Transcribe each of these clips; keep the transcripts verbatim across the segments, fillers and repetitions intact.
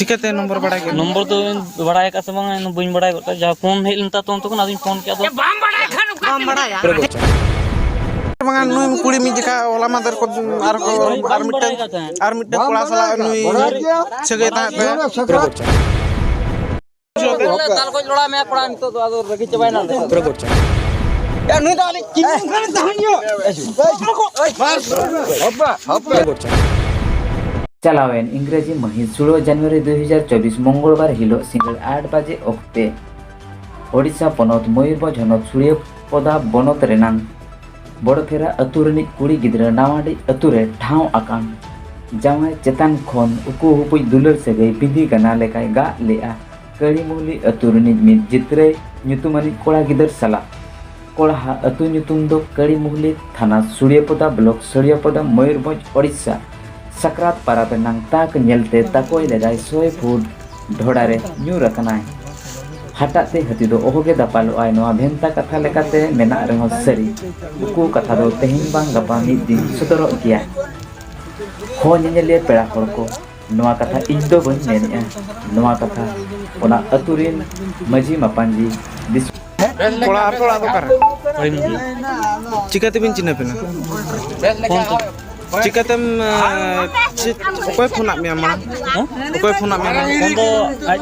ᱪᱤᱠᱟᱹᱛᱮ ᱱᱚᱢᱵᱚᱨ ᱵᱟᱲᱟᱭ ᱠᱮᱫᱟ? ᱱᱚᱢᱵᱚᱨ ᱫᱚ ᱵᱟᱲᱟᱭ ᱟᱠᱟᱫ ᱥᱮ ᱵᱟᱝ, ᱤᱧ ᱫᱚ ᱵᱟᱹᱧ ᱵᱟᱲᱟᱭ ᱜᱚᱫ ᱠᱟᱜᱼᱟ᱾ ᱡᱟᱦᱟᱸ ᱯᱷᱳᱱ ᱦᱮᱡ ᱞᱮᱱ ᱛᱟᱛᱚ, ᱩᱱ ᱛᱚᱠᱷᱚᱱ ᱟᱫᱚᱧ ᱯᱷᱳᱱ ᱠᱮᱫ ᱫᱚ᱾ ᱵᱟᱢ ᱵᱟᱲᱟᱭᱟ᱾ ᱵᱟᱝᱟ, ᱱᱩᱭ ᱠᱩᱲᱤ ᱢᱤᱫ ᱡᱚᱠᱷᱟ ᱦᱚᱞᱟ ᱢᱟᱫᱷᱮᱨ ᱠᱚ ᱟᱨ ᱠᱚ ᱟᱨ ᱢᱤᱫᱴᱟᱝ ᱟᱨ ᱢᱤᱫᱴᱟᱝ ᱠᱚᱲᱟ ᱥᱟᱞᱟᱜ ᱱᱩᱭ ᱥᱟᱹᱜᱟᱹᱭ ᱛᱟᱦᱮᱸ ᱠᱟᱱᱟ᱾ ᱫᱟᱞ ᱜᱚᱡ ᱞᱚᱲᱟ ᱢᱮᱭᱟ ᱠᱚᱲᱟ, ᱱᱤᱛᱚᱜ ᱫᱚ ᱟᱫᱚ ᱨᱟᱹᱜᱤ ᱪᱟᱵᱟᱭᱮᱱᱟ᱾ ᱯᱩᱨᱟᱹ ᱜᱚᱴ ᱪᱟᱞᱟᱜ᱾ ᱭᱟ, ᱱᱩᱭ ᱫᱚ ᱟᱞᱮ ᱪᱤᱱ ᱠᱷᱟᱱ ᱛᱟᱦᱮᱸ ᱧᱚᱜ᱾ ᱪᱟᱞᱟᱣᱮᱱ ᱤᱝᱨᱮᱡᱤ ᱢᱟᱹᱦᱤᱛ ᱥᱳᱞᱳ ᱡᱟᱱᱩᱣᱟᱨᱤ ᱫᱩ ᱦᱟᱡᱟᱨ ᱪᱚᱵᱵᱤᱥ ᱢᱚᱝᱜᱚᱞᱵᱟᱨ ᱦᱤᱞᱳᱜ ᱥᱤᱸᱜᱟᱹᱲ ᱟᱴ ᱵᱟᱡᱮ ᱚᱠᱛᱮ ᱳᱰᱤᱥᱟ ᱯᱚᱱᱚᱛ ᱢᱚᱭᱩᱨᱵᱷᱚᱸᱡᱽ ᱦᱚᱱᱚᱛ ᱥᱩᱲᱤᱭᱟᱹᱯᱚᱫᱟ ᱵᱚᱱᱚᱛ ᱨᱮᱱᱟᱝ ᱵᱚᱲᱚᱠᱷᱮᱨᱟ ᱟᱹᱛᱩ ᱨᱤᱱᱤᱡ ᱠᱩᱲᱤ ᱜᱤᱫᱽᱨᱟᱹ ᱱᱟᱣᱟᱰᱤ ᱟᱹᱛᱩ ᱨᱮ ᱴᱷᱟᱶ ᱟᱠᱟᱱ ᱡᱟᱶᱟᱭ ᱪᱮᱛᱟᱱ ᱠᱷᱚᱱ ᱩᱠᱩ ᱦᱩᱯᱩᱡ ᱫᱩᱞᱟᱹᱲ ᱥᱟᱹᱜᱟᱹᱭ ᱵᱤᱸᱫᱤ ᱜᱟᱱᱟ ᱞᱮᱠᱟᱭ ᱜᱟᱜ ᱞᱮᱫᱼᱟ᱾ ᱠᱟᱹᱲᱤᱢᱩᱦᱞᱤ ᱟᱹᱛᱩ ᱨᱤᱱᱤᱡ ᱢᱤᱫ ᱡᱤᱛᱨᱟᱹᱭ ᱧᱩᱛᱩᱢᱟᱱᱤᱡ ᱠᱚᱲᱟ ᱜᱤᱫᱟᱹᱨ ᱥᱟᱞᱟᱜ᱾ ᱠᱚᱲᱟᱦᱟᱜ ᱟᱹᱛᱩ ᱧᱩᱛᱩᱢ ᱫᱚ ᱠᱟᱹᱲᱤᱢᱩᱦᱞᱤ, ᱛᱷᱟᱱᱟ ᱥᱩᱲᱤᱭᱟᱹᱯᱚᱫᱟ, ᱵᱞᱚᱠ ᱥᱩᱲᱤᱭᱟᱹᱯᱚᱫᱟ, ᱢᱚᱭᱩᱨᱵᱷᱚᱸᱡᱽ, ᱳᱰᱤᱥᱟ᱾ ᱥᱟᱠᱨᱟᱛ ᱯᱟᱨᱟᱵᱽ ᱨᱮᱱᱟᱝ ᱛᱟᱠ ᱧᱮᱞᱛᱮ ᱛᱟᱠᱚᱭ ᱞᱮᱫᱟᱭ ᱥᱚᱭ ᱯᱷᱩᱴ ᱰᱷᱚᱲᱟ ᱨᱮ ᱧᱩᱨ ᱟᱠᱟᱱᱟᱭ᱾ ᱦᱟᱴᱟᱜ ᱛᱮ ᱦᱟᱹᱛᱤ ᱫᱚ ᱚᱦᱚᱜᱮ ᱫᱟᱯᱟᱞᱚᱜᱼᱟᱭ, ᱱᱚᱣᱟ ᱵᱷᱮᱱᱛᱟ ᱠᱟᱛᱷᱟ ᱞᱮᱠᱟᱛᱮ ᱢᱮᱱᱟᱜ ᱨᱮᱦᱚᱸ ᱥᱟᱹᱨᱤ᱾ ᱩᱠᱩ ᱠᱟᱛᱷᱟ ᱫᱚ ᱛᱮᱦᱮᱧ ᱵᱟᱝ ᱜᱟᱯᱟ ᱢᱤᱫ ᱫᱤᱱ ᱥᱚᱫᱚᱨᱚᱜ ᱜᱮᱭᱟ᱾ ᱦᱚᱸ, ᱧᱮᱧᱮᱞᱤᱭᱟᱹ ᱯᱮᱲᱟ ᱦᱚᱲ ᱠᱚ, ᱱᱚᱣᱟ ᱠᱟᱛᱷᱟ ᱤᱧ ᱫᱚ ᱵᱟᱹᱧ ᱢᱮᱱᱮᱜᱼᱟ, ᱱᱚᱣᱟ ᱠᱟᱛᱷᱟ ᱚᱱᱟ ᱟᱹᱛᱩ ᱨᱤᱱ ᱢᱟᱹᱡᱷᱤ ᱢᱟᱯᱟᱧᱡᱤ ᱫᱤᱥ- ᱠᱚᱲᱟ, ᱟᱯᱮ ᱚᱲᱟᱜ ᱫᱚ ᱚᱠᱟᱨᱮ? ᱦᱳᱭ, ᱢᱟᱹᱡᱷᱤ᱾ ᱪᱤᱠᱟᱹ ᱛᱮᱵᱤᱱ ᱪᱤᱱᱦᱟᱹᱯ ᱮᱱᱟ? ᱯᱷᱳᱱ ᱛᱮ᱾ ᱪᱤᱠᱟᱹᱛᱮᱢ, ᱮ, ᱪᱮᱫ, ᱚᱠᱚᱭ ᱯᱷᱳᱱᱟᱫ ᱢᱮᱭᱟ ᱢᱟᱲᱟᱝ? ᱦᱮᱸ? ᱚᱠᱚᱭ ᱯᱷᱳᱱᱟᱫ ᱢᱮᱭᱟ ᱢᱟᱲᱟᱝ? ᱯᱷᱳᱱ ᱫᱚ ᱟᱡ,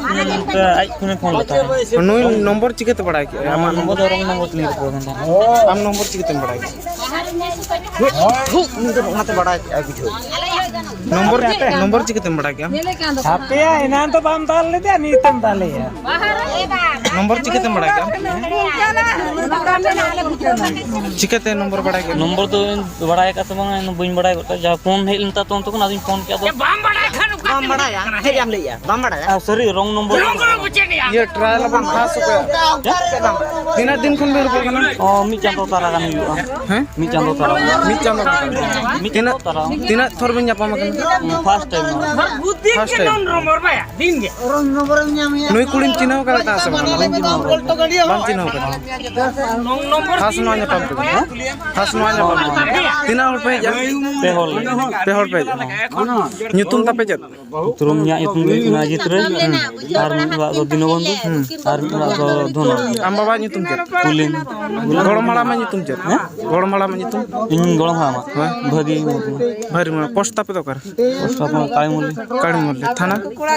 ᱟᱡ ᱯᱷᱳᱱᱮ ᱯᱷᱳᱱ ᱞᱮᱫ ᱛᱟᱦᱮᱸᱫ᱾ ᱱᱩᱭ ᱱᱚᱢᱵᱚᱨ ᱪᱤᱠᱟᱹᱛᱮ ᱵᱟᱲᱟᱭ ᱠᱮᱫᱼᱟ? ᱟᱢᱟᱜ ᱱᱚᱢᱵᱚᱨ ᱫᱚ ᱨᱚᱝ ᱱᱚᱢᱵᱚᱨ ᱛᱮᱞᱤᱧ ᱨᱚᱯᱚᱲ ᱠᱟᱱ ᱛᱟᱦᱮᱸᱫ᱾ ᱟᱢ ᱱᱚᱢᱵᱚᱨ ᱪᱤᱠᱟᱹᱛᱮᱢ ᱵᱟᱲᱟᱭ ᱠᱮᱫᱼᱟ? ᱱᱩᱭ ᱫᱚ ᱚᱱᱟᱛᱮ ᱵᱟᱲᱟᱭ ᱠᱮᱫᱼᱟᱭ ᱵᱩᱡᱷᱟᱹᱣ᱾ ᱱᱚᱢᱵᱚᱨ, ᱱᱚᱢᱵᱚᱨ ᱪᱤᱠᱟᱹᱛᱮᱢ ᱵᱟᱲᱟᱭ ᱠᱮᱫᱼᱟ? ᱦᱟᱯᱮᱭᱟ, ᱮᱱᱟᱱ ᱫᱚ ᱵᱟᱢ ᱫᱟᱞ ᱞᱮᱫᱮᱭᱟ, ᱱᱤᱛᱮᱢ ᱫᱟᱞᱮᱭᱟ᱾ ᱱᱚᱢᱵᱚᱨ ᱪᱤᱠᱟᱹᱛᱮᱢ ᱵᱟᱲᱟᱭ ᱠᱮᱫᱼᱟ? ᱪᱤᱠᱟᱹᱛᱮ ᱱᱚᱢᱵᱚᱨ ᱵᱟᱲᱟᱭ ᱠᱮᱫᱼᱟ? ᱱᱚᱢᱵᱚᱨ ᱫᱚ ᱵᱟᱲᱟᱭ ᱟᱠᱟᱫ ᱥᱮ ᱵᱟᱝ, ᱤᱧ ᱫᱚ ᱵᱟᱹᱧ ᱵᱟᱲᱟᱭ ᱜᱚᱫ ᱠᱟᱜᱼᱟ᱾ ᱡᱟᱦᱟᱸ ᱯᱷᱳᱱ ᱦᱮᱡ ᱞᱮᱱ ᱛᱟᱛᱚ, ᱩᱱ ᱛᱚᱠᱷᱚᱱ ᱟᱫᱚᱧ ᱯᱷᱳᱱ ᱠᱮᱫ ᱫᱚ᱾ ᱵᱟᱢ ᱵᱟᱲᱟᱭᱟ, ᱦᱮᱡ ᱟᱢ ᱞᱟᱹᱭᱮᱜᱼᱟ, ᱵᱟᱢ ᱵᱟᱲᱟᱭᱟ? ᱟᱨ ᱥᱟᱹᱨᱤ ᱨᱚᱝ ᱱᱚᱢᱵᱚᱨ᱾ ᱤᱭᱟᱹ, ᱴᱨᱟᱭᱟᱞ ᱟᱵᱚᱱ ᱯᱷᱟᱥ ᱚᱠᱚᱭ? ᱪᱮᱫ ᱵᱟᱢ ᱵᱟᱲᱟᱭᱟ? ᱛᱤᱱᱟᱹᱜ ᱫᱤᱱ ᱠᱷᱚᱱ ᱵᱤᱱ ᱨᱚᱯᱚᱲ ᱠᱟᱱᱟ? ᱚ, ᱢᱤᱫ ᱪᱟᱸᱫᱚ ᱛᱟᱨᱟ ᱜᱟᱱ ᱦᱩᱭᱩᱜᱼᱟ᱾ ᱦᱮᱸ? ᱢᱤᱫ ᱪᱟᱸᱫᱚ ᱛᱟᱨᱟ ᱜᱟᱱ᱾ ᱢᱤᱫ ᱪᱟᱸᱫᱚ ᱛᱟᱨᱟ ᱜᱟᱱ᱾ ᱢᱤᱫ ᱪᱟᱸᱫᱚ ᱛᱤᱱᱟᱹᱜ, ᱛᱟᱨᱟ ᱜᱟᱱ᱾ ᱛᱤᱱᱟᱹᱜ ᱛᱷᱚᱨ ᱵᱤᱱ ᱧᱟᱯᱟᱢ ᱟᱠᱟᱱᱟ? ᱯᱷᱟᱥᱴ ᱴᱟᱭᱤᱢ ᱱᱚᱣᱟ᱾ First time. ᱱᱩᱭ ᱠᱩᱲᱤᱢ ᱪᱤᱱᱦᱟᱹᱣ ᱠᱟᱫᱮ ᱛᱟᱦᱮᱸ ᱥᱮ ᱵᱟᱝ? ᱵᱟᱹᱧ ᱪᱤᱱᱦᱟᱹᱣ ᱠᱟᱫᱮ᱾ ᱵᱟᱢ ᱪᱤᱱᱦᱟᱹᱣ ᱠᱟᱫᱮ᱾ ᱯᱷᱟᱥᱴ ᱱᱚᱣᱟ ᱧᱟᱯᱟᱢ ᱠᱮᱫᱟ? ᱦᱮᱸ? ᱯᱷᱟᱥᱴ ᱱᱚᱣᱟ ᱧᱟᱯᱟᱢ ᱠᱮᱫᱟ? ᱛᱤᱱᱟᱹᱜ ᱦᱚᱲ ᱯᱮ ᱦᱮᱡ ᱟᱠᱟᱱᱟ? ᱯᱮ ᱦᱚᱲ ᱯᱮ ᱦᱮᱡ ᱟᱠᱟᱱᱟ᱾ ᱧᱩᱛᱩᱢ ᱛᱟᱯᱮ ᱪᱮᱫ? ᱩᱯᱨᱩᱢ, ᱤᱧᱟᱹᱜ ᱧᱩᱛᱩᱢ ᱫᱚ ᱦᱩᱭᱩᱜ ᱠᱟᱱᱟ ᱚᱡᱤᱛ ᱨᱟᱭ᱾ ᱦᱩᱸ᱾ ᱟᱨ ᱢᱤᱫ ᱦᱚᱲᱟᱜ ᱫᱚ ᱫᱤᱱᱚᱵᱚᱱᱫᱷᱩ᱾ ᱦᱩᱸ᱾ ᱟᱨ ᱢᱤᱫ ᱦᱚᱲᱟᱜ ᱫᱚ ᱫᱷᱚᱱᱚ᱾ ᱟᱢ ᱵᱟᱵᱟᱣᱟᱜ ᱧᱩᱛᱩᱢ ᱪᱮᱫ? ᱯᱩᱞᱤᱱ᱾ ᱜᱚᱲᱚᱢ ᱦᱟᱲᱟᱢᱟᱜ ᱧᱩᱛᱩᱢ ᱪᱮᱫ? ᱦᱮᱸ? ᱜᱚᱲᱚᱢ ᱦᱟᱲᱟᱢᱟᱜ ᱧᱩᱛᱩᱢ? ᱤᱧ ᱜᱚᱲᱚᱢ ᱦᱟᱲᱟᱢᱟᱜ᱾ ᱦᱮᱸ? ᱵᱷᱟᱹᱨᱤ ᱢᱩᱨᱢᱩ᱾ ᱵᱷᱟᱹᱨᱤ ᱢᱩᱨᱢᱩ᱾ ᱯᱳᱥᱴ ᱛᱟᱯᱮ ᱫᱚ ᱚᱠᱟᱨᱮ? ᱯᱳᱥᱴ ᱛᱟᱯᱮ ᱠᱟᱲᱤᱢᱩᱞᱤ᱾ ᱠᱟᱲᱤᱢᱩᱞᱤ᱾ ᱛᱷᱟᱱᱟ?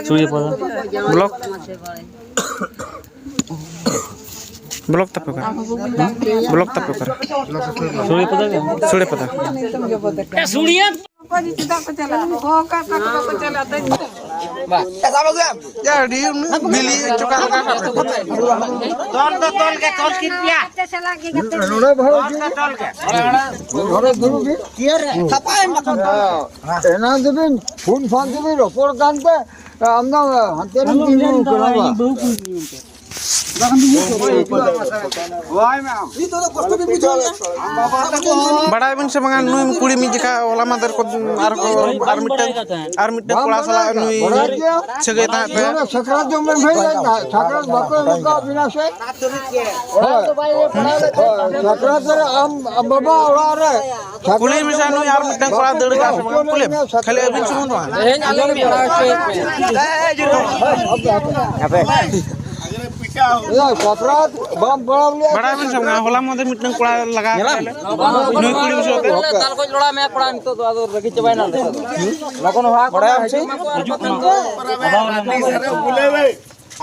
ᱥᱩᱲᱤᱭᱟᱹᱯᱟᱲᱟ᱾ ᱵᱞᱚᱠ? ᱵᱞᱚᱠ ᱛᱟᱯᱮ ᱚᱠᱟᱨᱮ? ᱵᱞᱚᱠ ᱛᱟᱯᱮ ᱚᱠᱟᱨᱮ? ᱥᱩᱲᱤᱭᱟᱹᱯᱟᱲᱟ ᱜᱮ᱾ ᱥᱩᱲᱤᱭᱟᱹᱯᱟᱲᱟ᱾ ᱚᱠᱚᱭ ᱪᱮᱫᱟᱜ ᱠᱚ ᱪᱟᱞᱟᱜᱼᱟ? ᱦᱚᱦᱚ ᱟᱠᱟᱫ ᱠᱚᱣᱟ ᱠᱚ ᱵᱟᱠᱚ ᱪᱟᱞᱟᱜᱼᱟ, ᱛᱚ ᱤᱧ ᱫᱚ ᱭᱟ, ᱟᱹᱰᱤ ᱵᱤᱞᱤ ᱪᱚᱠᱟ ᱞᱮᱠᱟ ᱠᱟᱛᱮ᱾ ᱛᱚᱞ ᱫᱚ ᱛᱚᱞ ᱜᱮ, ᱛᱚᱞ ᱠᱤᱱ ᱯᱮᱭᱟ᱾ ᱱᱚᱰᱮ ᱵᱟᱹᱦᱩ ᱛᱚᱞ ᱫᱚ ᱛᱚᱞ ᱜᱮ᱾ ᱱᱚᱰᱮ ᱫᱩᱲᱩᱵ ᱵᱤᱱ᱾ ᱮᱱᱟᱝ ᱫᱚᱵᱤᱱ ᱯᱷᱳᱱ ᱯᱷᱟᱱ ᱛᱮᱵᱤᱱ ᱨᱚᱯᱚᱲ ᱠᱟᱱ ᱛᱮ, ᱟᱢ ᱫᱚ ᱦᱟᱱᱛᱮ ᱨᱮᱢ ᱛᱤᱸᱜᱩ ᱠᱟᱱᱟ ᱵᱟ? ᱵᱟᱲᱟᱭ ᱵᱤᱱ ᱥᱮ ᱵᱟᱝᱟ, ᱱᱩᱭ ᱠᱩᱲᱤ ᱢᱤᱫ ᱡᱚᱠᱷᱟ ᱦᱚᱞᱟ ᱢᱟᱫᱷᱮᱨ ᱠᱚ ᱟᱨ ᱠᱚ ᱟᱨ ᱢᱤᱫᱴᱟᱝ, ᱟᱨ ᱢᱤᱫᱴᱟᱝ ᱠᱚᱲᱟ ᱥᱟᱞᱟᱜ ᱱᱩᱭ ᱥᱟᱹᱜᱟᱹᱭ ᱛᱟᱦᱮᱸ ᱛᱟᱭᱟ᱾ ᱥᱟᱠᱨᱟᱛ ᱡᱚᱢ ᱵᱮᱱ ᱦᱮᱡ ᱞᱮᱱ ᱛᱟᱦᱮᱸᱫ, ᱥᱟᱠᱨᱟᱛ ᱵᱟᱠᱚ ᱮᱢ ᱠᱟᱣᱟᱫ ᱵᱤᱱᱟ ᱥᱮ? ᱦᱳᱭ, ᱦᱳᱭ, ᱥᱟᱠᱨᱟᱛ ᱨᱮ ᱟᱢ ᱵᱟᱵᱟ ᱚᱲᱟᱜ ᱨᱮ ᱠᱩᱞᱤ ᱢᱮᱥᱮ, ᱱᱩᱭ ᱟᱨ ᱢᱤᱫᱴᱟᱝ ᱠᱚᱲᱟ ᱫᱟᱹᱲ ᱠᱟᱜ ᱥᱮ ᱵᱟᱝ? ᱠᱩᱞᱤ ᱢᱮ᱾ ᱠᱷᱟᱹᱞᱤ ᱟᱹᱵᱤᱱ ᱥᱩᱢᱩᱝ ᱫᱚ ᱵᱟᱝ᱾ ᱛᱮᱦᱮᱧ ᱟᱹᱞᱤᱧ ᱞᱤᱧ ᱯᱟᱲᱦᱟᱣ ᱦᱚᱪᱚᱭᱮᱫ ᱯᱮᱭᱟ᱾ ᱦᱟᱯᱮ᱾ ᱮᱭ, ᱥᱟᱠᱨᱟᱛ ᱵᱟᱢ ᱯᱟᱲᱟᱣ ᱞᱮᱭᱟ? ᱵᱟᱲᱟᱭ ᱵᱮᱱ ᱥᱮ ᱵᱟᱝ, ᱦᱚᱞᱟ ᱢᱟᱫᱷᱮᱨ ᱢᱤᱫᱴᱟᱝ ᱠᱚᱲᱟ ᱞᱟᱜᱟ ᱠᱮᱫ ᱞᱮ᱾ ᱱᱩᱭ ᱠᱩᱲᱤ ᱵᱩᱡᱷᱟᱹᱣ ᱛᱮ᱾ ᱫᱟᱞ ᱜᱚᱡ ᱞᱚᱲᱟ ᱢᱮ ᱠᱚᱲᱟ, ᱱᱤᱛᱚᱜ ᱫᱚ ᱟᱫᱚ ᱨᱟᱹᱜᱤ ᱪᱟᱵᱟᱭᱮᱱᱟ ᱞᱮ᱾ ᱞᱚᱜᱚᱱ ᱦᱚᱦᱚ ᱟᱠᱚ ᱢᱮ, ᱦᱤᱡᱩᱜ ᱢᱟᱠᱚ᱾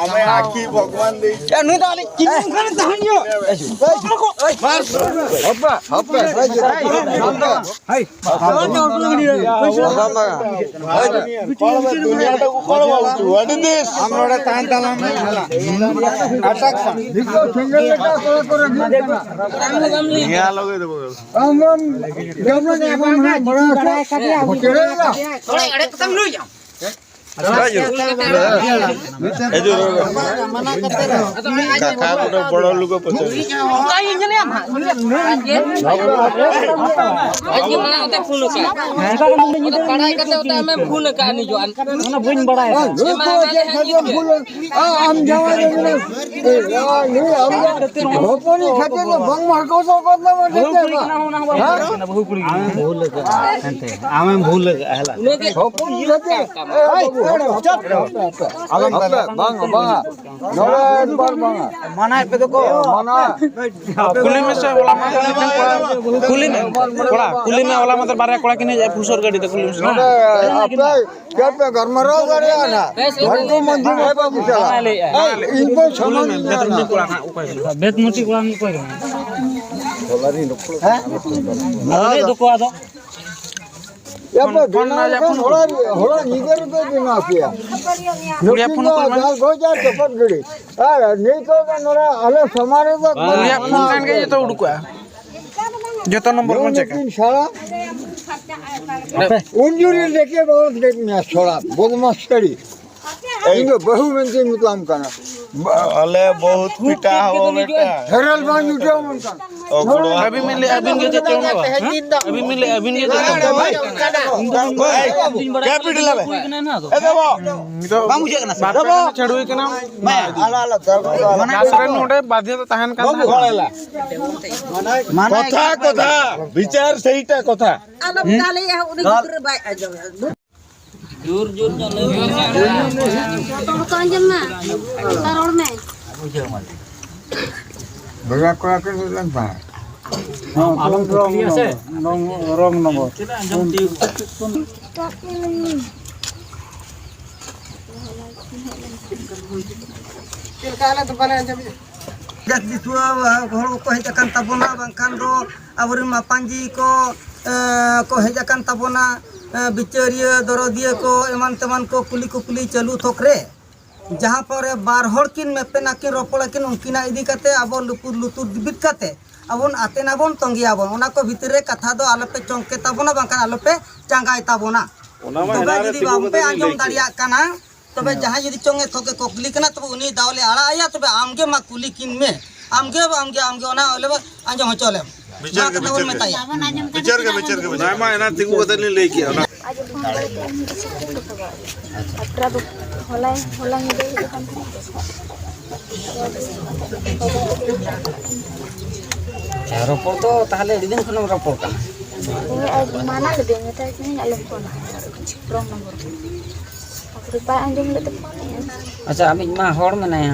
ᱟᱢᱮ ᱟᱹᱠᱷᱤ ᱵᱷᱚᱜᱚᱵᱟᱱ ᱫᱮᱭ᱾ ᱮ, ᱱᱩᱭ ᱫᱚ ᱟᱞᱮ ᱪᱤᱞᱤ ᱠᱟᱱ ᱛᱟᱦᱮᱸᱱ ᱜᱮᱭᱟ? ᱦᱟᱯᱮ, ᱦᱟᱯᱮ, ᱦᱟᱯᱮ᱾ ᱟᱢ ᱱᱚᱰᱮ ᱛᱟᱦᱮᱱ ᱛᱟᱞᱟᱝ ᱢᱮ᱾ ᱟᱴᱟᱠ ᱠᱷᱟᱱ᱾ ᱟᱢ ᱵᱚᱱ ᱡᱚᱢ ᱧᱩ ᱮᱢᱟᱢ ᱦᱟᱸᱜ ᱢᱚᱬᱮ ᱦᱚᱲ᱾ ᱦᱤᱡᱩᱜ ᱨᱚᱲ ᱢᱮ᱾ ᱠᱟᱠᱟ ᱠᱚᱫᱚ ᱵᱚᱲᱚ ᱞᱩᱜᱚ ᱯᱚᱪᱚ᱾ ᱵᱟᱲᱟᱭ ᱠᱟᱛᱮ ᱚᱱᱟ ᱟᱢᱮᱢ ᱯᱷᱳᱱ ᱟᱠᱟᱫ ᱱᱤᱡᱚᱜ ᱟᱱ᱾ ᱚᱱᱟ ᱵᱟᱹᱧ ᱵᱟᱲᱟᱭᱟ᱾ ᱟᱢ ᱡᱟᱶᱟᱭ ᱫᱚ ᱢᱮᱱᱟ, ᱦᱚᱯᱚᱱᱤᱡ ᱠᱷᱟᱹᱛᱤᱨ ᱫᱚ ᱵᱟᱝ ᱢᱟᱨᱠᱚᱥᱚᱜ ᱠᱟᱱ ᱛᱟᱢᱟ᱾ ᱵᱟᱹᱦᱩ ᱠᱩᱲᱤ ᱠᱟᱱᱟ, ᱚᱱᱟ ᱦᱚᱸ ᱵᱟᱲᱟᱭ ᱠᱟᱱᱟ, ᱵᱟᱹᱦᱩ ᱠᱩᱲᱤ ᱠᱟᱱᱟ᱾ ᱟᱢᱮᱢ ᱵᱷᱩᱞ ᱟᱠᱟᱫᱼᱟ, ᱦᱮᱸ ᱞᱟ᱾ ᱦᱚᱯᱚᱱᱤᱡ ᱠᱷᱟᱹᱛᱤᱨ, ᱟᱞᱚᱢ ᱫᱟᱞᱟ᱾ ᱵᱟᱝ, ᱵᱟᱝ᱾ ᱱᱚᱰᱮ ᱮᱠᱵᱟᱨ ᱵᱟᱝᱟ᱾ ᱢᱟᱱᱟᱭᱮᱫ ᱯᱮ ᱫᱚᱠᱚ᱾ ᱢᱟᱱᱟ᱾ ᱠᱩᱞᱤ ᱢᱮᱥᱮ, ᱦᱚᱞᱟ ᱢᱟᱫᱷᱮᱨ ᱢᱤᱫᱴᱮᱱ ᱠᱚᱲᱟ, ᱠᱩᱞᱤ ᱢᱮ, ᱠᱚᱲᱟ, ᱠᱩᱞᱤ ᱢᱮ, ᱦᱚᱞᱟ ᱢᱟᱫᱷᱮᱨ ᱵᱟᱨᱭᱟ ᱠᱚᱲᱟ ᱠᱤᱱ ᱦᱮᱡ ᱯᱷᱩᱥᱚᱨ ᱜᱟᱹᱰᱤ ᱛᱮ, ᱠᱩᱞᱤ ᱢᱮᱥᱮ᱾ ᱱᱚᱰᱮ ᱟᱯᱮ ᱪᱮᱫ ᱯᱮ ᱜᱟᱞᱢᱟᱨᱟᱣ ᱫᱟᱲᱮᱭᱟᱜᱼᱟ ᱱᱟᱦᱟᱜ? ᱵᱷᱟᱹᱜᱤ ᱢᱚᱱᱫᱤᱨ ᱵᱟᱭ ᱵᱟᱹᱵᱩ ᱪᱟᱞᱟᱜ᱾ ᱤᱧ ᱫᱚ ᱠᱩᱞᱤ ᱥᱚᱢᱟᱡᱽ ᱢᱮ, ᱨᱤᱧ ᱵᱷᱮᱛᱨᱤ ᱧᱮᱞᱟ᱾ ᱠᱚᱲᱟ ᱠᱟᱱᱟ, ᱚᱠᱚᱭ ᱠᱟᱱᱟ? ᱵᱮᱫᱢᱩᱴᱤ ᱠᱚᱲᱟ ᱠᱚ ᱚᱠᱚᱭ ᱠᱟᱱᱟ? ᱦᱮᱸ? ᱱᱚᱰᱮ ᱫᱚᱠᱚ ᱟᱫᱚ᱾ ᱭᱟ, ᱯᱷᱳᱱ, ᱯᱮ ᱯᱷᱳᱱ ᱵᱮᱱᱟᱣ ᱱᱟ, ᱭᱟ, ᱞᱮᱠᱷᱟᱱ ᱯᱷᱳᱱ ᱦᱚᱲᱟᱜ, ᱦᱚᱲᱟᱜ ᱧᱤᱫᱟᱹ ᱨᱮᱯᱮ ᱵᱮᱱᱟᱣ ᱠᱮᱭᱟ᱾ ᱩᱱᱤᱭᱟᱜ ᱱᱩᱠᱤᱱ ᱯᱷᱳᱱ ᱫᱚ ᱠᱚᱨᱮ ᱢᱮ᱾ ᱡᱟᱞ ᱜᱚᱡ ᱟᱨ ᱪᱚᱯᱚᱫ ᱜᱤᱰᱤ᱾ ᱟᱨ ᱱᱤᱛᱚᱜ ᱫᱚ ᱱᱚᱰᱮ ᱟᱞᱮ ᱥᱚᱢᱟᱡᱽ ᱨᱮᱫᱚ ᱩᱱᱤᱭᱟᱜ ᱯᱷᱳᱱ ᱠᱷᱟᱱ ᱜᱮ ᱡᱚᱛᱚ ᱩᱰᱩᱠᱚᱜᱼᱟ᱾ ᱡᱚᱛᱚ ᱱᱚᱢᱵᱚᱨ ᱵᱚᱱ ᱪᱮᱠᱟ᱾ ᱱᱩᱠᱤᱱ ᱥᱟᱲᱟ᱾ ᱩᱱ ᱡᱩᱨᱤ ᱞᱮᱠᱮ ᱵᱟᱵᱚᱱ ᱞᱮᱫ ᱢᱮᱭᱟ ᱥᱚᱲᱟ, ᱵᱚᱫᱢᱟᱥ ᱥᱟᱹᱲᱤ᱾ ᱤᱧ ᱫᱚ ᱵᱟᱹᱦᱩ ᱢᱮᱱᱛᱮᱧ ᱢᱮᱛᱟᱢ ᱠᱟᱱᱟ᱾ ᱵᱟ-, ᱟᱞᱮ ᱵᱚᱦᱩᱛ ᱯᱤᱴᱟ ᱦᱚ ᱵᱮᱴᱟ᱾ ᱦᱮᱨᱮᱞ ᱵᱟᱝ ᱧᱩᱴᱟᱹᱣ ᱢᱮᱱᱠᱷᱟᱱ᱾ ᱚ, ᱜᱚᱲᱚ᱾ ᱟᱹᱵᱤᱱ ᱵᱤᱱ ᱞᱟᱹᱭ, ᱟᱹᱵᱤᱱ ᱜᱮ ᱪᱮᱫ ᱪᱚᱝ? ᱦᱮᱸ? ᱟᱹᱵᱤᱱ ᱵᱤᱱ ᱞᱟᱹᱭ, ᱟᱹᱵᱤᱱ ᱜᱮ ᱪᱮᱫ ᱪᱚᱝ? ᱵᱷᱟᱭ, ᱠᱮᱯᱤᱴᱟᱞ ᱟᱞᱮ᱾ ᱮ ᱫᱮᱵᱚ᱾ ᱱᱤᱛᱚᱜ ᱵᱟᱝ ᱵᱩᱡᱷᱟᱹᱜ ᱠᱟᱱᱟ ᱥᱮ? ᱵᱟᱯᱮ ᱪᱷᱟᱹᱰᱩᱭ ᱠᱟᱱᱟ? ᱢᱟᱱᱮ ᱟᱞᱮ ᱫᱚ ᱢᱟᱱᱮ ᱟᱥᱨᱮ ᱱᱚᱰᱮ ᱵᱟᱫᱽᱫᱷᱚᱛᱟ ᱛᱟᱦᱮᱱ ᱠᱟᱱ ᱛᱟᱦᱮᱸᱱᱟ᱾ ᱢᱟᱱᱮ ᱠᱚᱛᱷᱟ, ᱠᱚᱛᱷᱟ, ᱵᱤᱪᱟᱨ ᱥᱟᱹᱦᱤᱴᱟ ᱠᱚᱛᱷᱟ᱾ ᱟᱞᱚᱢ ᱫᱟᱞᱮᱭᱟ, ᱩᱱᱤ ᱜᱤᱫᱽᱨᱟᱹ ᱵᱟᱭ ᱟᱸᱡᱚᱢᱟ᱾ ᱡᱳᱨ ᱡᱳᱨ ᱧᱚᱜ ᱞᱟᱹᱭ ᱢᱮ᱾ ᱡᱚᱛᱚ ᱦᱚᱲ ᱠᱚ ᱟᱸᱡᱚᱢ ᱢᱟ, ᱚᱱᱠᱟ ᱨᱚᱲ ᱢᱮ᱾ ᱵᱷᱮᱜᱟᱨ ᱠᱚᱲᱟ ᱠᱤᱱ ᱦᱮᱡ ᱞᱮᱱ ᱛᱟᱦᱮᱸᱫ᱾ ᱟᱞᱚᱢ ᱠᱩᱠᱞᱤᱭᱟ ᱥᱮ᱾ ᱨᱚᱝ, ᱨᱚᱝ ᱱᱚᱢᱵᱚᱨ᱾ ᱪᱮᱫᱟᱜ ᱟᱸᱡᱚᱢ ᱛᱤᱭᱳᱜ? ᱪᱮᱫ ᱞᱮᱠᱟ ᱟᱞᱮ ᱫᱚ ᱵᱟᱞᱮ ᱟᱸᱡᱚᱢᱮᱫᱼᱟ? ᱡᱟᱹᱛ ᱫᱤᱥᱩᱣᱟᱹ ᱦᱚᱲ ᱠᱚᱠᱚ ᱦᱮᱡ ᱟᱠᱟᱱ ᱛᱟᱵᱚᱱᱟ, ᱵᱟᱝᱠᱷᱟᱱ ᱫᱚ ᱟᱵᱚᱨᱮᱱ ᱢᱟᱯᱟᱱᱡᱤ ᱠᱚ, ᱮ, ᱠᱚ ᱦᱮᱡ ᱟᱠᱟᱱ ᱛᱟᱵᱚᱱᱟ, ᱮ, ᱵᱤᱪᱟᱹᱨᱤᱭᱟᱹ, ᱫᱚᱨᱚᱫᱤᱭᱟᱹ ᱠᱚ, ᱮᱢᱟᱱ ᱛᱮᱢᱟᱱ ᱠᱚ ᱠᱩᱞᱤ ᱠᱩᱯᱞᱤ ᱪᱟᱹᱞᱩ ᱛᱷᱚᱠ ᱨᱮ, ᱡᱟᱦᱟᱸ ᱯᱚᱨᱮ ᱵᱟᱨ ᱦᱚᱲ ᱠᱤᱱ ᱢᱮᱯᱮᱱᱟ, ᱠᱤᱱ ᱨᱚᱯᱚᱲᱟ ᱠᱤᱱ, ᱩᱱᱠᱤᱱᱟᱜ ᱤᱫᱤ ᱠᱟᱛᱮ ᱟᱵᱚ ᱞᱩᱯᱩᱨ ᱞᱩᱛᱩᱨ ᱵᱤᱫ ᱠᱟᱛᱮ ᱟᱵᱚᱱ ᱟᱛᱮᱱᱟᱵᱚᱱ, ᱛᱚᱸᱜᱮᱭᱟᱵᱚᱱ᱾ ᱚᱱᱟ ᱠᱚ ᱵᱷᱤᱛᱤᱨ ᱨᱮ ᱠᱟᱛᱷᱟ ᱫᱚ ᱟᱞᱚᱯᱮ ᱪᱚᱝᱠᱮ ᱛᱟᱵᱚᱱᱟ, ᱵᱟᱝᱠᱷᱟᱱ ᱟᱞᱚᱯᱮ ᱪᱟᱸᱜᱟᱭ ᱛᱟᱵᱚᱱᱟ᱾ ᱚᱱᱟ ᱢᱟ ᱛᱚᱵᱮ ᱮᱱᱟᱝ ᱨᱮ ᱡᱩᱫᱤ ᱛᱤᱸᱜᱩ ᱵᱟᱝᱯᱮ ᱠᱟᱛᱮ ᱞᱤᱧ ᱟᱸᱡᱚᱢ ᱞᱟᱹᱭ ᱠᱮᱫ᱾ ᱫᱟᱲᱮᱭᱟᱜ ᱠᱟᱱᱟ, ᱛᱚᱵᱮ ᱦᱮᱸ᱾ ᱡᱟᱦᱟᱸᱭ ᱡᱩᱫᱤ ᱪᱚᱝ ᱮ ᱛᱷᱚᱠ ᱮ ᱠᱚᱠᱞᱤ ᱠᱟᱱᱟ, ᱛᱚᱵᱮ ᱩᱱᱤ ᱫᱟᱣ ᱞᱮ ᱟᱲᱟᱜ ᱟᱭᱟ, ᱛᱚᱵᱮ ᱟᱢᱜᱮ ᱢᱟ ᱠᱩᱞᱤ ᱠᱤᱱ ᱢᱮ, ᱟᱢᱜᱮ, ᱟᱢᱜᱮ, ᱟᱢᱜᱮ ᱚᱱᱟ ᱞᱮ ᱟᱸᱡᱚᱢ ᱦᱚᱪᱚ ᱞᱮᱢ᱾ ᱵᱤᱪᱟᱹᱨ ᱱᱚᱣᱟ ᱜᱮ, ᱠᱟᱛᱷᱟ ᱵᱚᱱ ᱵᱤᱪᱟᱹᱨ ᱜᱮ᱾ ᱢᱮᱛᱟᱭᱟ᱾ ᱵᱤᱪᱟᱹᱨ ᱜᱮ, ᱵᱤᱪᱟᱹᱨ ᱜᱮ, ᱵᱤᱪᱟᱹᱨ ᱚᱱᱟ ᱜᱮ᱾ ᱢᱟ ᱮᱱᱟᱝ ᱛᱤᱸᱜᱩ ᱠᱟᱛᱮ ᱞᱤᱧ ᱞᱟᱹᱭ ᱠᱮᱜᱼᱟ, ᱚᱱᱟ᱾ ᱟᱡ ᱯᱷᱳᱱ ᱵᱟᱲᱟᱭ ᱛᱮ ᱤᱧ ᱦᱚᱸ ᱪᱮᱫ ᱪᱚᱝ ᱫᱚᱦᱚ ᱠᱟᱜᱼᱟ᱾ ᱟᱪᱪᱷᱟ᱾ ᱟᱨ ᱯᱮᱲᱟ ᱫᱚ ᱦᱚᱞᱟ, ᱦᱚᱞᱟ ᱧᱤᱫᱟᱹ ᱦᱮᱡ ᱟᱠᱟᱱ ᱛᱟᱦᱮᱸᱫ᱾ ᱟᱪᱪᱷᱟ, ᱨᱚᱯᱚᱲ ᱫᱚ ᱛᱟᱦᱚᱞᱮ ᱟᱹᱰᱤ ᱫᱤᱱ ᱠᱷᱚᱱᱮᱢ ᱨᱚᱯᱚᱲ ᱠᱟᱱᱟ? ᱦᱳᱭ, ᱟᱡ ᱢᱟᱱᱟ ᱞᱮᱫᱮᱧ, ᱢᱮᱛᱟᱭ ᱠᱟᱹᱱᱟᱹᱧ ᱟᱞᱚᱢ ᱯᱷᱳᱱᱟ, wrong number ᱠᱟᱱᱟ᱾ ᱛᱟᱯᱚᱨᱮ ᱵᱟᱭ ᱟᱸᱡᱚᱢ ᱞᱮᱫ ᱛᱮ ᱯᱷᱳᱱᱮᱜᱼᱟ᱾ ᱟᱪᱪᱷᱟ, ᱟᱢᱤᱡ ᱢᱟ ᱦᱚᱲ ᱢᱮᱱᱟᱭᱟ,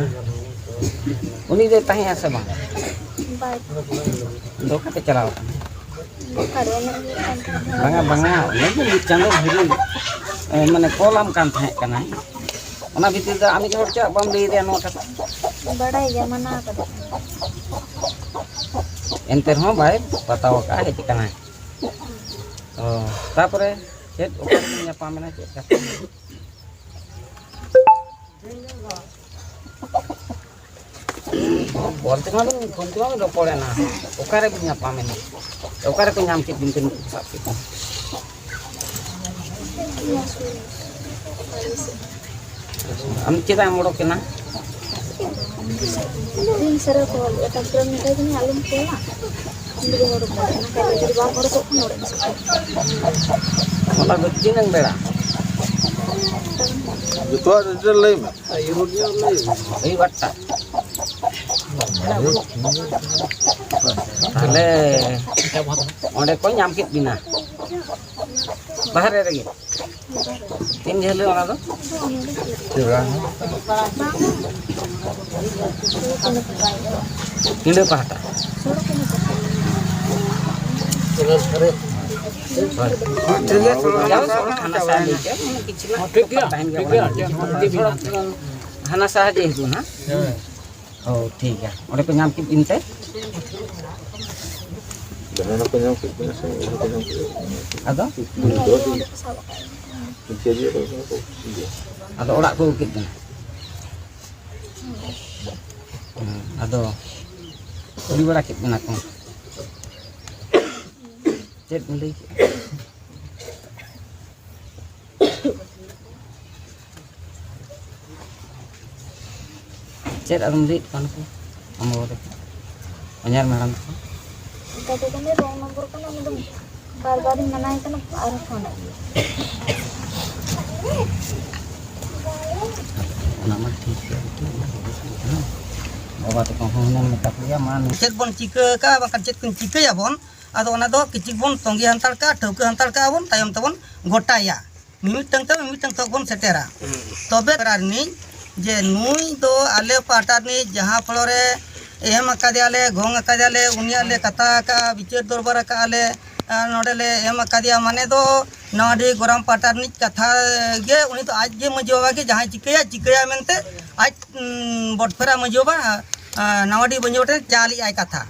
ᱩᱱᱤ ᱫᱚᱭ ᱛᱟᱦᱮᱸᱜᱼᱟ ᱥᱮ ᱵᱟᱝ? ᱵᱟᱭ ᱫᱚ ᱚᱠᱟᱛᱮ ᱪᱟᱞᱟᱣ ᱟᱠᱟᱱᱟ? ᱚᱠᱟᱨᱮ ᱮᱱᱮᱡ ᱦᱩᱭᱩᱜ ᱠᱟᱱ ᱛᱟᱦᱮᱸᱫ᱾ ᱵᱟᱝᱟ, ᱵᱟᱝᱟ, ᱚᱱᱮ ᱡᱮ ᱢᱤᱫ ᱪᱟᱸᱫᱳ ᱵᱷᱤᱛᱤᱨ, ᱮ, ᱢᱟᱱᱮ ᱠᱚᱞᱟᱢ ᱠᱟᱱ ᱛᱟᱦᱮᱸᱫ ᱠᱟᱱᱟᱭ᱾ ᱚᱱᱟ ᱵᱷᱤᱛᱤᱨ ᱨᱮ ᱟᱢᱤᱡ ᱦᱚᱲ ᱪᱮᱫᱟᱜ ᱵᱟᱢ ᱞᱟᱹᱭ ᱟᱫᱮᱭᱟ ᱱᱚᱣᱟ ᱠᱟᱛᱷᱟ? ᱵᱟᱲᱟᱭ ᱜᱮᱭᱟ, ᱢᱟᱱᱟ ᱟᱠᱟᱫᱟ᱾ ᱮᱱᱛᱮ ᱨᱮᱦᱚᱸ ᱵᱟᱭ ᱵᱟᱛᱟᱣ ᱟᱠᱟᱫᱼᱟ, ᱦᱮᱡ ᱟᱠᱟᱱᱟᱭ᱾ ᱚ, ᱛᱟᱯᱚᱨᱮ ᱪᱮᱫ, ᱚᱠᱟ ᱨᱮᱵᱤᱱ ᱧᱟᱯᱟᱢ ᱮᱱᱟ, ᱪᱮᱫ ᱠᱟᱛᱷᱟ? ᱠᱚᱞ ᱛᱮᱢᱟ ᱵᱤᱱ, ᱯᱷᱳᱱ ᱛᱮᱢᱟ ᱵᱤᱱ ᱨᱚᱯᱚᱲ ᱮᱱᱟ, ᱚᱠᱟ ᱨᱮᱵᱤᱱ ᱧᱟᱯᱟᱢ ᱮᱱᱟ? ᱚᱠᱟ ᱨᱮᱠᱚ ᱧᱟᱢ ᱠᱮᱫ ᱵᱤᱱ ᱛᱮ, ᱱᱩᱠᱩ ᱥᱟᱵ ᱠᱮᱫ ᱵᱤᱱ? ᱟᱢ ᱪᱮᱫᱟᱜ ᱮᱢ ᱚᱰᱚᱠ ᱮᱱᱟ? ᱤᱧ ᱥᱟᱨᱟ ᱠᱚ ᱮᱴᱟᱜ ᱠᱚᱨᱮ ᱢᱮᱛᱟᱭ ᱠᱟᱹᱱᱟᱹᱧ, "ᱟᱞᱚᱢ ᱠᱚᱞᱟ, ᱤᱧ ᱫᱚ ᱵᱟᱹᱧ ᱚᱰᱚᱠ ᱫᱟᱲᱮᱭᱟᱜᱼᱟ, ᱚᱱᱟ ᱠᱷᱟᱱ ᱡᱩᱫᱤ ᱵᱟᱢ ᱚᱰᱚᱠᱚᱜ ᱠᱷᱟᱱ ᱚᱲᱟᱜ ᱤᱧ ᱥᱮᱱᱚᱜᱼᱟ᱾" ᱦᱚᱞᱟ ᱫᱚ ᱛᱤᱱᱟᱹᱝ ᱵᱮᱲᱟ? ᱡᱚᱛᱚᱣᱟᱜ detail ᱞᱟᱹᱭ ᱢᱮ᱾ ᱟᱹᱭᱩᱵ ᱟᱴᱴᱟ᱾ ᱛᱟᱦᱞᱮ ᱚᱸᱰᱮ ᱠᱚ ᱧᱟᱢ ᱠᱮᱫ ᱵᱤᱱᱟ ᱵᱟᱦᱨᱮ ᱨᱮᱜᱮ? ᱛᱤᱱ ᱡᱷᱟᱹᱞ ᱚᱱᱟ ᱫᱚ? ᱯᱤᱸᱰᱟᱹ ᱯᱟᱦᱴᱟ᱾ ᱦᱳᱭ᱾ ᱴᱷᱤᱠ ᱜᱮᱭᱟ, ᱛᱷᱚᱲᱟ ᱜᱟᱱ ᱦᱟᱱᱟ ᱥᱟᱦᱟ ᱞᱟᱹᱭ ᱠᱮᱫ, ᱢᱟᱱᱮ ᱠᱤᱪᱷᱩ ᱜᱟᱱ ᱴᱷᱤᱠ ᱜᱮᱭᱟ, ᱛᱟᱦᱮᱱ ᱜᱮᱭᱟ, ᱴᱷᱤᱠ ᱜᱮᱭᱟ, ᱚᱱᱟ ᱪᱮᱫ ᱦᱚᱸ ᱵᱟᱝ ᱛᱷᱚᱲᱟ ᱜᱟᱱ ᱦᱟᱱᱟ ᱥᱟᱦᱟ ᱡᱮ ᱦᱤᱡᱩᱜ ᱱᱟᱦᱟᱜ᱾ ᱦᱮᱸ᱾ ᱚ, ᱴᱷᱤᱠ ᱜᱮᱭᱟ᱾ ᱚᱸᱰᱮ ᱠᱚ ᱧᱟᱢ ᱠᱮᱫ ᱵᱤᱱ ᱛᱮ? ᱡᱟᱦᱟᱸᱭ ᱦᱚᱸᱠᱚ ᱧᱟᱢ ᱠᱮᱫ ᱵᱤᱱᱟ ᱥᱮ, ᱩᱱᱠᱩ ᱠᱚ ᱧᱟᱢ ᱠᱮᱫ ᱵᱤᱱᱟ᱾ ᱟᱫᱚ? ᱩᱱᱠᱩ ᱫᱚ ᱤᱱᱠᱟᱹ ᱜᱮ ᱟᱫᱚ ᱠᱚ ᱤᱭᱟᱹ᱾ ᱟᱫᱚ ᱚᱲᱟᱜ ᱠᱚ ᱟᱹᱜᱩ ᱠᱮᱫ ᱵᱤᱱᱟ? ᱦᱮᱸ, ᱟᱫᱚ ᱠᱩᱞᱤ ᱵᱟᱲᱟ ᱠᱮᱫ ᱵᱤᱱᱟ ᱠᱚ? ᱪᱮᱫ ᱵᱤᱱ ᱞᱟᱹᱭ ᱠᱮᱫᱼᱟ? ᱪᱮᱫ ᱟᱫᱚᱢ ᱞᱟᱹᱭᱮᱫ ᱠᱚᱣᱟ ᱱᱩᱠᱩ ᱟᱢ ᱵᱟᱵᱟ ᱛᱟᱠᱚ? ᱚᱧᱟᱨ ᱢᱮᱰᱟᱢ ᱛᱟᱠᱚ? ᱚᱱᱠᱟ ᱫᱚ ᱠᱟᱱᱟ, ᱨᱚᱝ ᱱᱚᱢᱵᱚᱨ ᱠᱟᱱᱟ, ᱩᱱᱤ ᱫᱚ ᱵᱟᱨ ᱵᱟᱨᱤᱧ ᱢᱟᱱᱟᱭ ᱠᱟᱱᱟ, ᱟᱨᱦᱚᱸ ᱯᱷᱳᱱᱮᱫ ᱜᱮᱭᱟ᱾ ᱚᱱᱟ ᱢᱟ ᱴᱷᱤᱠ ᱜᱮᱭᱟ, ᱚᱱᱟ ᱫᱚ ᱵᱮᱥ ᱜᱮ ᱠᱟᱱᱟ᱾ ᱵᱟᱵᱟ ᱛᱟᱠᱚ ᱦᱚᱸ ᱦᱩᱱᱟᱹᱝ ᱢᱮᱛᱟ ᱠᱚ ᱜᱮᱭᱟ, ᱢᱟ ᱱᱩᱭ ᱪᱮᱫ ᱵᱚᱱ ᱪᱤᱠᱟᱹ ᱟᱠᱟᱫᱼᱟ, ᱵᱟᱝᱠᱷᱟᱱ ᱪᱮᱫ ᱠᱚᱧ ᱪᱤᱠᱟᱹᱭᱟᱵᱚᱱ, ᱟᱫᱚ ᱚᱱᱟ ᱫᱚ ᱠᱤᱪᱷᱩ ᱵᱚᱱ ᱛᱚᱸᱜᱮ ᱦᱟᱛᱟᱲ ᱠᱟᱜᱼᱟ, ᱴᱷᱟᱹᱣᱠᱟᱹ ᱦᱟᱛᱟᱲ ᱠᱟᱜᱼᱟ ᱵᱚᱱ, ᱛᱟᱭᱚᱢ ᱛᱮᱵᱚᱱ ᱜᱚᱴᱟᱭᱟ᱾ ᱢᱤᱢᱤᱫᱴᱟᱝ ᱛᱮ ᱢᱤᱢᱤᱫᱴᱟᱝ ᱛᱷᱚᱠ ᱵᱚᱱ ᱥᱮᱴᱮᱨᱟ᱾ ᱛᱚᱵᱮ ᱯᱮᱲᱟ ᱨᱤᱱᱤᱡ ᱡᱮ ᱱᱩᱭ ᱫᱚ ᱟᱞᱮ ᱯᱟᱦᱴᱟ ᱨᱤᱱᱤᱡ, ᱡᱟᱦᱟᱸ ᱯᱷᱚᱲᱚ ᱨᱮ ᱮᱢ ᱟᱠᱟᱫᱮᱭᱟᱞᱮ, ᱜᱚᱝ ᱟᱠᱟᱫᱮᱭᱟᱞᱮ, ᱩᱱᱤᱭᱟᱜ ᱞᱮ ᱠᱟᱛᱷᱟ ᱟᱠᱟᱫᱼᱟ, ᱵᱤᱪᱟᱹᱨ ᱫᱚᱨᱵᱟᱨ ᱟᱠᱟᱫᱼᱟ ᱞᱮ, ᱟᱨ ᱱᱚᱰᱮ ᱞᱮ ᱮᱢ ᱟᱠᱟᱫᱮᱭᱟ, ᱢᱟᱱᱮ ᱫᱚ ᱱᱚᱣᱟ ᱰᱤ ᱜᱚᱨᱟᱢ ᱯᱟᱦᱴᱟ ᱨᱤᱱᱤᱡ ᱠᱟᱛᱷᱟ ᱜᱮ, ᱩᱱᱤ ᱫᱚ ᱟᱡ ᱜᱮ ᱢᱟᱹᱡᱷᱤ ᱵᱟᱵᱟ ᱜᱮ ᱡᱟᱦᱟᱸᱭ ᱪᱤᱠᱟᱹᱭᱟ, ᱪᱤᱠᱟᱹᱭᱟ ᱢᱮᱱᱛᱮ ᱟᱡ, ᱩᱸ, ᱵᱚᱴᱯᱷᱮᱨᱟ ᱢᱟᱹᱡᱷᱤ ᱵᱟᱵᱟ, ᱟᱸ, ᱱᱟᱣᱟ ᱰᱤ ᱢᱟᱹᱡᱷᱤ ᱵᱟᱵᱟ ᱴᱷᱮᱱ ᱪᱟᱞ ᱮᱫ ᱟᱭ ᱠᱟᱛᱷᱟ᱾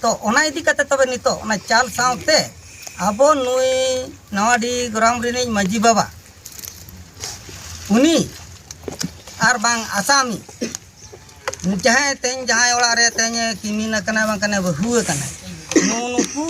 ᱛᱚ ᱚᱱᱟ ᱤᱫᱤ ᱠᱟᱛᱮ ᱛᱚᱵᱮ ᱱᱤᱛᱚᱜ ᱚᱱᱟ ᱪᱟᱞ ᱥᱟᱶᱛᱮ ᱟᱵᱚ ᱱᱩᱭ ᱱᱟᱣᱟ ᱰᱤ ᱜᱚᱨᱟᱢ ᱨᱤᱱᱤᱡ ᱢᱟᱹᱡᱷᱤ ᱵᱟᱵᱟ, ᱩᱱᱤ ᱟᱨ ᱵᱟᱝ ᱟᱥᱟᱢᱤ, ᱡᱟᱦᱟᱸᱭ ᱛᱮᱦᱮᱧ ᱡᱟᱦᱟᱸᱭ ᱚᱲᱟᱜ ᱨᱮ ᱛᱮᱦᱮᱧ ᱠᱤᱢᱤᱱ ᱟᱠᱟᱱᱟᱭ, ᱵᱟᱝ ᱠᱟᱱᱟᱭ, ᱵᱟᱹᱦᱩ ᱟᱠᱟᱱᱟᱭ, ᱱᱩᱜᱼᱩ ᱱᱩᱠᱩ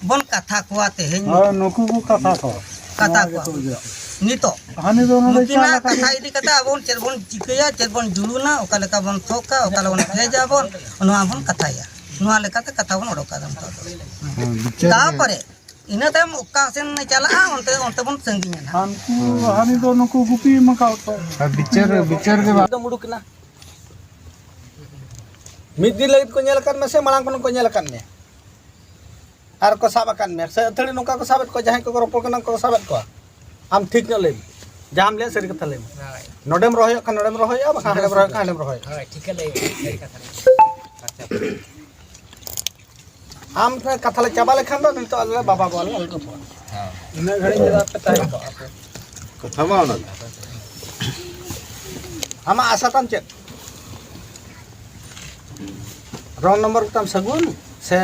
ᱵᱚᱱ ᱠᱟᱛᱷᱟ ᱠᱚᱣᱟ ᱛᱮᱦᱮᱧ᱾ ᱦᱳᱭ, ᱱᱩᱠᱩ ᱠᱚ ᱠᱟᱛᱷᱟ ᱠᱚ᱾ ᱠᱟᱛᱷᱟ ᱱᱚᱣᱟ ᱠᱚᱣᱟ᱾ ᱜᱮᱠᱚ ᱩᱭᱦᱟᱹᱨᱟ᱾ ᱱᱤᱛᱚᱜ ᱦᱟᱹᱱᱤ ᱫᱚ ᱱᱚᱰᱮ ᱱᱩᱠᱤᱱᱟᱜ ᱪᱟᱞᱟᱠᱟ ᱠᱟᱛᱷᱟ ᱜᱮ᱾ ᱤᱫᱤ ᱠᱟᱛᱮ ᱟᱵᱚ ᱵᱚᱱ ᱪᱮᱫ ᱵᱚᱱ ᱪᱤᱠᱟᱹᱭᱟ, ᱪᱮᱫ ᱵᱚᱱ ᱡᱩᱞᱩᱱᱟ, ᱚᱠᱟ ᱞᱮᱠᱟ ᱵᱚᱱ ᱛᱷᱚᱠᱟ, ᱚᱠᱟ ᱞᱮᱠᱟ ᱵᱚᱱ ᱯᱷᱮᱡᱟ ᱵᱚᱱ, ᱱᱚᱣᱟ ᱵᱚᱱ ᱠᱟᱛᱷᱟᱭᱟ᱾ ᱱᱚᱣᱟ ᱞᱮᱠᱟᱛᱮ ᱠᱟᱛᱷᱟ ᱵᱚᱱ ᱚᱰᱚᱠᱟ ᱱᱤᱛᱚᱜ ᱫᱚ᱾ ᱦᱮᱸ, ᱵᱤᱪᱟᱹᱨ ᱨᱮ᱾ ᱛᱟᱯᱚᱨᱮ ᱤᱱᱟᱹ ᱛᱟᱭᱚᱢ ᱚᱠᱟ ᱥᱮᱱ ᱮ ᱪᱟᱞᱟᱜᱼᱟ, ᱚᱱᱛᱮ, ᱚᱱᱛᱮ ᱵᱚᱱ ᱥᱟᱺᱜᱤᱧᱟ ᱱᱟᱦᱟᱜ᱾ ᱦᱟᱱᱠᱩ, ᱦᱟᱹᱱᱤ ᱫᱚ ᱱᱩᱠᱩ ᱜᱩᱯᱤ ᱮᱢ ᱟᱠᱟᱫ ᱠᱚ᱾ ᱟᱨ ᱵᱤᱪᱟᱹᱨ, ᱵᱤᱪᱟᱹᱨ ᱜᱮ ᱵᱟᱝ᱾ ᱮᱠᱫᱚᱢ ᱩᱰᱩᱠ ᱮᱱᱟ᱾ ᱢᱤᱫ ᱫᱤᱱ ᱞᱟᱹᱜᱤᱫ ᱠᱚ ᱧᱮᱞ ᱟᱠᱟᱫ ᱢᱮ ᱥᱮ ᱢᱟᱲᱟᱝ ᱠᱷᱚᱱ ᱠᱚ ᱧᱮᱞ ᱟᱠᱟᱫ ᱢᱮᱭᱟ? ᱟᱨ ᱠᱚ ᱥᱟᱵ ᱟᱠᱟᱫ ᱢᱮᱭᱟ ᱥᱮ ᱟᱹᱛᱷᱟᱹᱲᱤ ᱱᱚᱝᱠᱟ ᱠᱚ ᱥᱟᱵᱮᱫ ᱠᱚᱣᱟ, ᱡᱟᱦᱟᱸᱭ ᱠᱚᱠᱚ ᱨᱚᱯᱚᱲ ᱠᱟᱱᱟ ᱩᱱᱠᱩ ᱠᱚ ᱥᱟᱵᱮᱫ ᱠᱚᱣᱟ? ᱟᱢ ᱴᱷᱤᱠ ᱧᱚᱜ ᱞᱟᱹᱭ ᱢᱮ, ᱡᱟᱦᱟᱸᱢ ᱞᱟᱹᱭᱟ ᱥᱟᱹᱨᱤ ᱠᱟᱛᱷᱟ ᱞᱟᱹᱭ ᱢᱮ᱾ ᱦᱳᱭ᱾ ᱱᱚᱰᱮᱢ ᱨᱚᱦᱚᱭᱚᱜ ᱠᱷᱟᱱ ᱱᱚᱰᱮᱢ ᱨᱚᱦᱚᱭᱚᱜᱼᱟ, ᱵᱟᱠᱷᱟᱱ ᱦᱟᱸᱰᱮᱢ ᱨᱚᱦᱚᱭᱚᱜ ᱠᱷᱟᱱ ᱦᱟᱸᱰᱮᱢ ᱨᱚᱦᱚᱭᱚᱜᱼᱟ᱾ ᱦᱳᱭ, ᱴᱷᱤᱠᱟᱹ ᱞᱟᱹᱭ ᱢᱮ, ᱥᱟᱹᱨᱤ ᱠᱟᱛᱷᱟ ᱞᱟᱹᱭ ᱢᱮ᱾ ᱟᱢ ᱴᱷᱮᱱ ᱠᱟᱛᱷᱟ ᱞᱮ ᱪᱟᱵᱟ ᱞᱮᱠᱷᱟᱱ ᱫᱚ ᱱᱤᱛᱚᱜ ᱟᱞᱮ ᱵᱟᱵᱟ ᱵᱚᱱ ᱚᱞ ᱨᱚᱯᱚᱲᱟ᱾ ᱤᱱᱟᱹ ᱜᱷᱟᱹᱲᱤᱡ ᱫᱚ ᱟᱯᱮ ᱛᱟᱦᱮᱸ ᱠᱚᱜᱼᱟ ᱯᱮ᱾ ᱠᱟᱛᱷᱟ ᱢᱟ ᱚᱱᱟ ᱜᱮ᱾ ᱟᱢᱟᱜ ᱟᱥᱟ ᱛᱟᱢ ᱪᱮᱫ? ᱨᱚᱝ ᱱᱚᱢᱵᱚᱨ ᱛᱟᱢ ᱥᱟᱹᱜᱩᱱ ᱥᱮ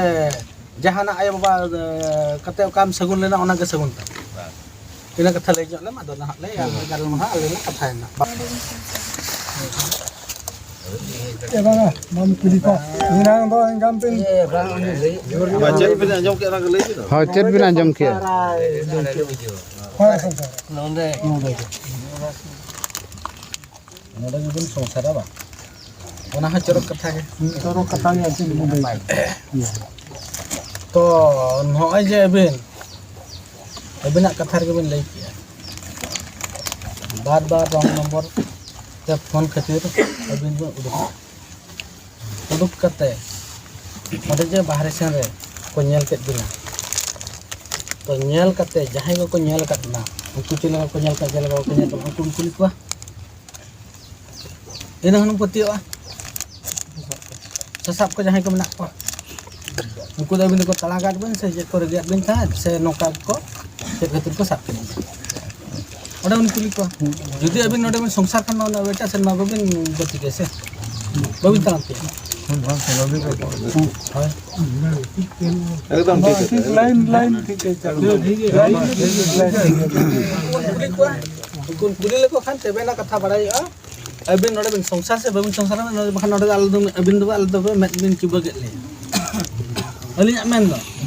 ᱡᱟᱦᱟᱱᱟᱜ ᱟᱭᱳᱼᱵᱟᱵᱟ, ᱮ, ᱠᱟᱛᱮ ᱚᱠᱟᱢ ᱥᱟᱹᱜᱩᱱ ᱞᱮᱱᱟ, ᱚᱱᱟᱜᱮ ᱥᱟᱹᱜᱩᱱ ᱛᱟᱢ? ᱤᱱᱟᱹ ᱠᱟᱛᱷᱟ ᱞᱟᱹᱭ ᱧᱚᱜ ᱞᱮᱢ, ᱟᱫᱚ ᱱᱟᱦᱟᱜ ᱞᱮ ᱜᱟᱞᱢᱟᱨᱟᱣᱟ, ᱟᱞᱮ ᱞᱮ ᱠᱟᱛᱷᱟᱭᱮᱱᱟ᱾ ᱮ ᱵᱟᱝᱟ, ᱵᱟᱢ ᱠᱩᱞᱤ ᱠᱚᱣᱟ᱾ ᱮᱱᱟᱝ ᱫᱚ ᱮᱱᱠᱟᱱ ᱯᱮ ᱢᱟ ᱪᱮᱫ ᱵᱤᱱ ᱟᱸᱡᱚᱢ ᱠᱮᱫ, ᱚᱱᱟ ᱜᱮ ᱞᱟᱹᱭ ᱵᱤᱱ᱾ ᱦᱳᱭ, ᱪᱮᱫ ᱵᱤᱱ ᱟᱸᱡᱚᱢ ᱠᱮᱫ? ᱦᱳᱭ, ᱥᱚᱝᱥᱟᱨ᱾ ᱱᱚᱰᱮ᱾ ᱱᱚᱰᱮ ᱜᱮᱵᱚᱱ ᱥᱚᱝᱥᱟᱨᱟ ᱵᱟᱝ? ᱚᱱᱟ ᱦᱚᱸ ᱪᱚᱨᱚᱠ ᱠᱟᱛᱷᱟ ᱜᱮ᱾ ᱪᱚᱨᱚᱠ ᱠᱟᱛᱷᱟ ᱜᱮ ᱟᱨ ᱪᱮᱫ ᱵᱚᱱ ᱞᱟᱹᱭᱟ᱾ ᱛᱚ ᱱᱚᱜᱼᱚᱭ ᱡᱮ ᱟᱹᱵᱤᱱ ᱟᱹᱵᱤᱱᱟᱜ ᱠᱟᱛᱷᱟ ᱨᱮᱜᱮ ᱵᱤᱱ ᱞᱟᱹᱭ ᱠᱮᱜᱼᱟ, ᱵᱟᱨ ᱵᱟᱨ ᱨᱚᱝ ᱱᱚᱢᱵᱚᱨ ᱛᱮ ᱯᱷᱳᱱ ᱠᱷᱟᱹᱛᱤᱨ ᱟᱹᱵᱤᱱ ᱵᱤᱱ ᱩᱰᱩᱠ ᱩᱰᱩᱠ ᱠᱟᱛᱮ ᱚᱸᱰᱮ ᱡᱮ ᱵᱟᱦᱨᱮ ᱥᱮᱱ ᱨᱮ ᱠᱚ ᱧᱮᱞ ᱠᱮᱫ ᱵᱤᱱᱟ, ᱛᱚ ᱧᱮᱞ ᱠᱟᱛᱮ ᱡᱟᱦᱟᱸᱭ ᱠᱚᱠᱚ ᱧᱮᱞ ᱟᱠᱟᱫ ᱵᱤᱱᱟ, ᱩᱱᱠᱩ ᱪᱮᱫ ᱞᱮᱠᱟ ᱠᱚ ᱧᱮᱞ ᱠᱟᱫ, ᱪᱮᱫ ᱞᱮᱠᱟ ᱵᱟᱠᱚ ᱧᱮᱞ ᱠᱟᱫ, ᱩᱱᱠᱩ ᱵᱤᱱ ᱠᱩᱞᱤ ᱠᱚᱣᱟ᱾ ᱤᱱᱟᱹ ᱦᱚᱸ ᱯᱟᱹᱛᱭᱟᱹᱜᱼᱟ᱾ ᱥᱟᱥᱟᱵ ᱠᱚ ᱡᱟᱦᱟᱸᱭ ᱠᱚ ᱢᱮᱱᱟᱜ ᱠᱚᱣᱟ, ᱩᱱᱠᱩ ᱫᱚ ᱟᱹᱵᱤᱱ ᱫᱚᱠᱚ ᱛᱟᱲᱟ ᱠᱟᱫ ᱵᱤᱱ ᱥᱮ ᱪᱮᱫ ᱠᱚ ᱨᱮᱜᱮᱫ ᱵᱤᱱ ᱛᱟᱦᱮᱸᱫ ᱥᱮ ᱱᱚᱝᱠᱟ ᱜᱮᱠᱚ ᱪᱮᱫ ᱠᱷᱟᱹᱛᱤᱨ ᱠᱚ ᱥᱟᱵ ᱠᱮᱫ ᱵᱤᱱᱟ? ᱚᱸᱰᱮ ᱵᱤᱱ ᱠᱩᱞᱤ ᱠᱚᱣᱟ᱾ ᱡᱩᱫᱤ ᱟᱹᱵᱤᱱ ᱱᱚᱰᱮ ᱵᱤᱱ ᱥᱚᱝᱥᱟᱨ ᱠᱷᱟᱱ ᱢᱟ ᱚᱱᱟ ᱮᱴᱟᱜ ᱥᱮᱱ ᱢᱟ ᱵᱟᱹᱵᱤᱱ ᱜᱟᱛᱮ ᱠᱮᱭᱟ ᱥᱮ, ᱵᱟᱹᱵᱤᱱ ᱛᱟᱲᱟᱢ ᱠᱮᱭᱟ᱾ ᱦᱳᱭ᱾ ᱮᱠᱫᱚᱢ ᱴᱷᱤᱠ ᱟᱪᱷᱮ, ᱴᱷᱤᱠ ᱮᱠᱫᱚᱢ᱾ ᱞᱟᱭᱤᱱ, ᱞᱟᱭᱤᱱ ᱴᱷᱤᱠ ᱜᱮ ᱪᱟᱞᱩ᱾ ᱞᱟᱭᱤᱱ ᱴᱷᱤᱠ ᱜᱮ᱾ ᱩᱱᱠᱩ ᱵᱚᱱ ᱠᱩᱞᱤ ᱠᱚᱣᱟ, ᱩᱱᱠᱩ ᱠᱩᱞᱤ ᱞᱮᱠᱚ ᱠᱷᱟᱱ ᱛᱚᱵᱮ ᱮᱱᱟ ᱠᱟᱛᱷᱟ ᱵᱟᱲᱟᱭᱚᱜᱼᱟ᱾ ᱟᱹᱵᱤᱱ ᱱᱚᱰᱮ ᱵᱤᱱ ᱥᱚᱝᱥᱟᱨ ᱥᱮ ᱵᱟᱹᱵᱤᱱ ᱥᱚᱝᱥᱟᱨᱟ, ᱱᱚᱰᱮ ᱵᱟᱠᱷᱟᱱ ᱱᱚᱰᱮ ᱫᱚ ᱟᱞᱮ ᱫᱚ ᱟᱹᱵᱤᱱ ᱫᱚ ᱟᱞᱮ ᱫᱚ ᱢᱮᱫ ᱵᱤᱱ ᱪᱩᱵᱟᱹᱜᱮᱫ ᱞᱮᱭᱟ᱾ ᱟᱹᱞᱤᱧᱟᱜ ᱢᱮᱱ ᱫᱚ